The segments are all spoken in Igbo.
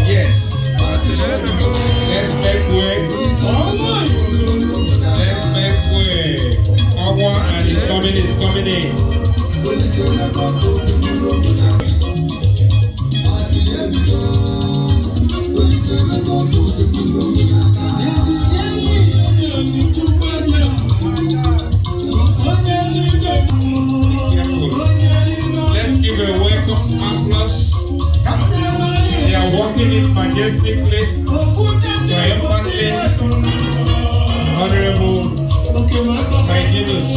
Yes. Let's make way. Let's make way. Owa and his family is coming in. Careful. Let's give a welcome applause. They are walking in majestically, triumphantly. Honorable Hyginus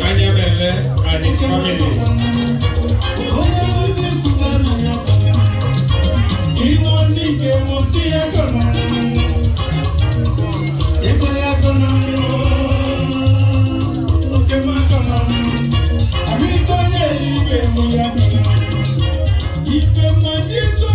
Anyamele and his family. Ife ma Jesu.